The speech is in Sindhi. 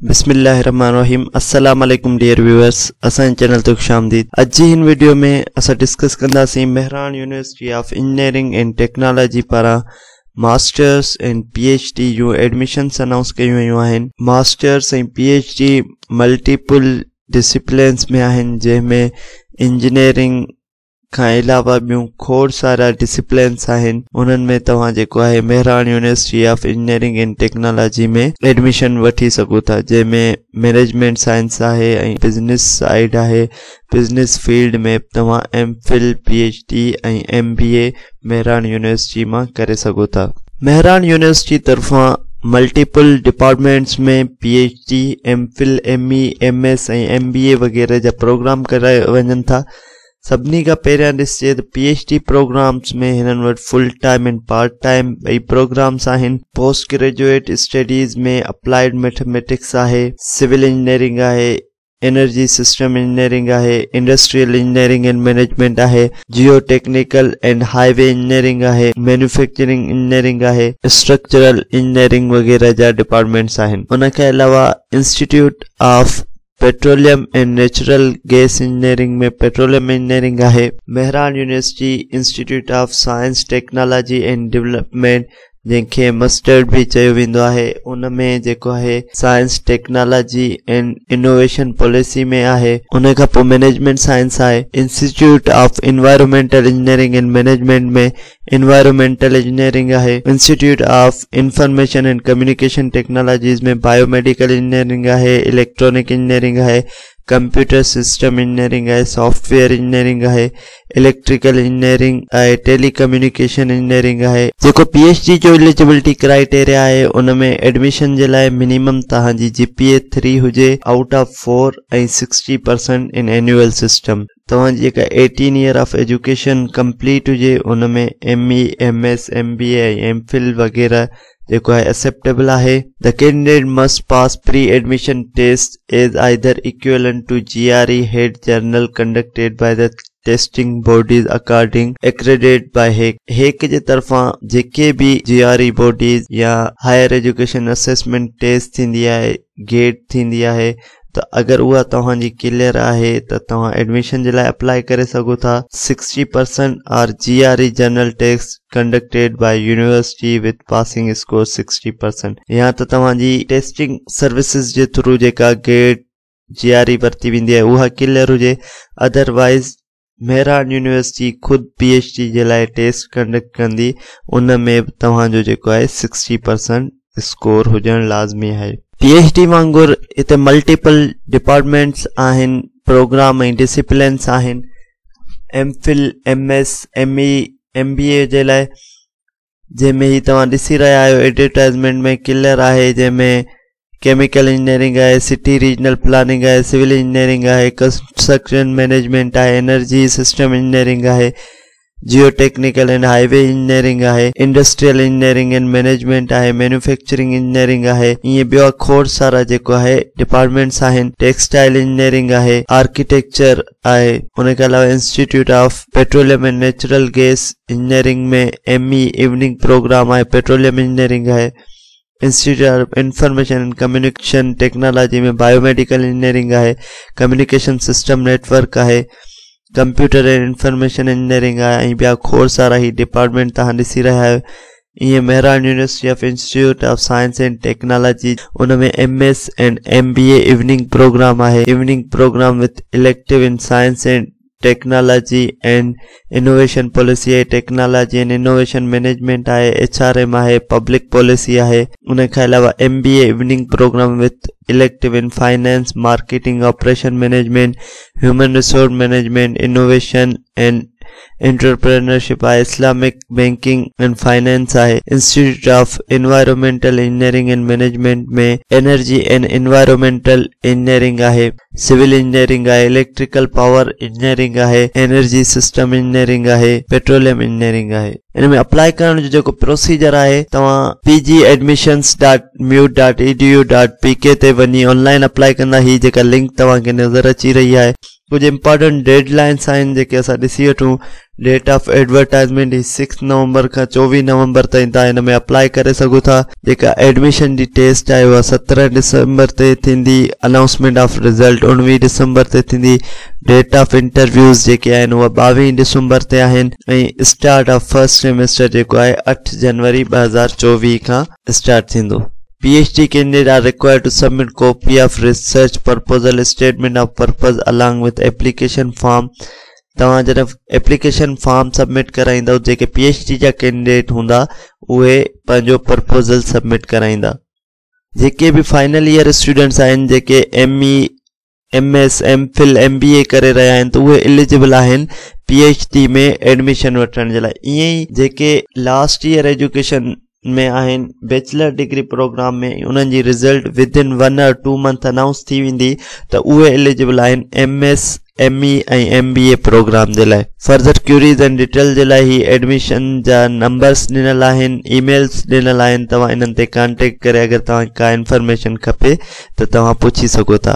بسم الله الرحمن الرحيم السلام عليڪم ڊيئر ويوئرس اسان جي چينل تي خوش آمديد اڄ جي هن ويڊيو ۾ اسان ڊسڪس ڪنداسين Mehran university of engineering and technology پاران masters and P H D June admissions announce ڪيون ويون آهن. Masters ۽ P H D multiple disciplines ۾ آهن جنهن ۾ انجنيئرنگ کان علاوه ٻيون کوڙ سارا ڊسيپلينس آهن انهن ۾ توهان جيڪو آهي Mehran university of engineering and technology ۾ admission وٺي سگهو ٿا جنهن ۾ مئنيجمينٽ سائنس آهي ۽ بزنس سائيڊ آهي بزنس فيلڊ ۾ توهان M Phil P H D ۽ M B A Mehran university مان ڪري سگهو ٿا. مهراڻ يونيورسٽي طرفان multiple departments ۾ P H D, M Phil, M E, M S ۽ M B A وغيره جا پروگرام ڪرايا وڃن ٿا. سڀني کان پهريان ڏسجي ته پي ايڇ ڊي پروگرامز ۾ هنن وٽ فل ٽائيم ۽ پارٽ ٽائيم ٻئي پروگرامز آهن. Post graduate studies ۾ applied mathematics آهي، سول انجنيئرنگ آهي، انرجي سسٽم انجنيئرنگ آهي، انڊسٽريل انجنيئرنگ اينڊ مئنيجمينٽ آهي، geo technical and high V engineering آهي، مينوفيڪچرنگ انجنيئرنگ آهي، اسٽرڪچرل انجنيئرنگ وغيره جا ڊپارٽمينٽس آهن. ان کان علاوه institute of petroleum and natural gas engineering ۾ petroleum engineering آهي. Mehran university institute of science technology and development جنهن کي مسٽرڊ به چيو ويندو آهي ان ۾ جيڪو آهي science technology and innovation policy ۾ آهي ان کان پوء مئنيجمينٽ سائنس آهي institute of environmental engineering and management ۾ environmental engineering آهي institute of information and communication technologies ۾ biomedical engineering آهي اليڪٽرانڪ انجنيئرنگ آهي ڪمپيوٽر سسٽم انجنيئرنگ آهي سافٽ ويئر انجنيئرنگ آهي اليڪٽريڪل انجنيئرنگ آهي ٽيلي ڪميونيڪيشن انجنيئرنگ آهي. جيڪو پي ايڇ ڊي جو اليجبلٽي ڪرائيٽيريا آهي ان ۾ ايڊميشن جي لاء منيمم توهان جي جي پي اي ٿري هجي out of four ۽ sixty percent in annual system. توهان جي جيڪا eighteen year of education complete هجي ان ۾ M E, M S, M B A ۽ M Phil وغيره جيڪو آهي ايڪسيپٽيبل آهي. The candidate must pass pre admission test as either equivalent to G R E HET journal conducted by the testing bodies according accredited by HEC HEC جي طرفان جيڪي به جي آر اي باڊيز يا هائر ايجوڪيشن اسيسمينٽ ٽيسٽ ٿيندي آهي گيٽ ٿيندي آهي ته اگر اها توهان جي ڪليئر آهي ته توهان ايڊميشن جي لاء اپلائي ڪري سگهو ٿا. Sixty percent or G R E journal test conducted by university with passing score sixty percent يا ته توهان جي ٽيسٽنگ سروسز جي ٿرو جيڪا گيٽ جي آر اي ورتي ويندي آهي اها ڪليئر هجي ادر وائز مهراڻ يونيورسٽي خود پي ايڇ ڊي جي لاء ٽيسٽ ڪنڊڪٽ ڪندي ان ۾ به توهان جو جيڪو آهي سڪسٽي پرسنٽ اسڪور هجڻ لازمي آهي. پي ايڇ ڊي وانگر هتي ملٽيپل ڊپارٽمينٽس آهن پروگرام ۽ ڊسيپلينس آهن M Phil, M S, M E, M B A جي لاء جنهن ۾ هي توهان ڏسي رهيا آهيو ايڊورٽائزمينٽ ۾ ڪليئر آهي جنهن ۾ ڪيميڪل انجنيئرنگ آهي سٽي ريجنل پلاننگ آهي سول انجنيئرنگ آهي ڪنسٽرڪشن مئنيجمينٽ آهي انرجي سسٽم انجنيئرنگ آهي geo technical and high V engineering آهي انڊسٽريل انجنيئرنگ اينڊ مئنيجمينٽ آهي مينوفيڪچرنگ انجنيئرنگ آهي ائين ٻيا کوڙ سارا جيڪو آهي ڊپارٽمينٽس آهن ٽيڪسٽائل انجنيئرنگ آهي آرڪيٽيڪچر آهي ان کان علاوه institute of petroleum and natural gas engineering ۾ M E evening programme آهي پيٽروليم انجنيئرنگ آهي institute of information and communication technology ۾ biomedical engineering آهي ڪميونيڪيشن سسٽم نيٽ ورڪ آهي ڪمپيوٽر اينڊ انفارميشن انجنيئرنگ آهي ۽ ٻيا کوڙ سارا هي ڊپارٽمينٽ توهان ڏسي رهيا آهيو ائين Mehran university of institute of science and technology in ۾ M S and M B A evening programme آهي evening programme with elective in science and technology and innovation policy آهي ٽيڪنالاجي اينڊ انوويشن مئنيجمينٽ آهي ايڇ آر ايم آهي پبلڪ پاليسي آهي ان کان علاوه M B A evening programme with elective in finance marketing operation management human resource management innovation and entrepreneurship آهي اسلامڪ بينڪنگ اينڊ فائنانس آهي institute of environmental engineering and management ۾ energy and environmental engineering آهي سول انجنيئرنگ آهي اليڪٽريڪل پاور انجنيئرنگ آهي انرجي سسٽم انجنيئرنگ آهي پيٽروليم انجنيئرنگ آهي. ان ۾ اپلائي ڪرڻ جو جيڪو پروسيجر آهي توهان P G admissions dot MUD dot E D U dot P K تي وڃي آن لائن اپلائي ڪندا هي جيڪا لنڪ توهان کي نظر اچي رهي آهي ڪجهه امپارٽنٽ ڊيڊ لائنس آهن جيڪي اسان ڏسي وٺون. ڊيٽ آف ايڊورٽائزمينٽ هي 6 نومبر کان 24 نومبر تائين توهان هن ۾ اپلائي ڪري سگهو ٿا. جيڪا ايڊميشن جي ٽيسٽ آهي اها 17 ڊسمبر تي ٿيندي. انائونسمينٽ آف رزلٽ 19 ڊسمبر تي ٿيندي. ڊيٽ آف انٽرويوز جيڪي آهن اها 22 ڊسمبر تي آهن ۽ اسٽارٽ آف فرسٽ سيمسٽر جيڪو آهي 8 جنوري 2024 کان اسٽارٽ ٿيندو. P H D candidate are required to submit copy of research proposal, statement of purpose along with application form. توهان جڏهن ايپليڪيشن فارم سبمٽ ڪرائيندؤ جيڪي پي ايڇ ڊي جا ڪينڊيڊيٽ هوندا اهي پنهنجو پرپوزل سبمٽ ڪرائيندا. جيڪي به فائنل ايئر اسٽوڊنٽس آهن جيڪي M A, M S, M Phil, M B A ڪري رهيا آهن ته اهي اليجبل آهن پي ايڇ ڊي ۾ ايڊميشن وٺڻ جي لاء. ائين ئي جيڪي لاسٽ ايئر ايجوڪيشن ۾ آهن بيچلر ڊگري پروگرام ۾ انهن جي result within 1 or 2 month announce ٿي ويندي ته اهي اليجبل آهن M S, M A ۽ M B A programme جي لاء. فردر ڪيوريز ۽ ڊيٽيل جي لاء هي ايڊميشن جا نمبرس ڏنل آهن، اي ميلس ڏنل آهن توهان انهن تي ڪانٽيڪٽ ڪري اگر توهان کي ڪا انفارميشن کپي ته توهان پڇي سگهو ٿا.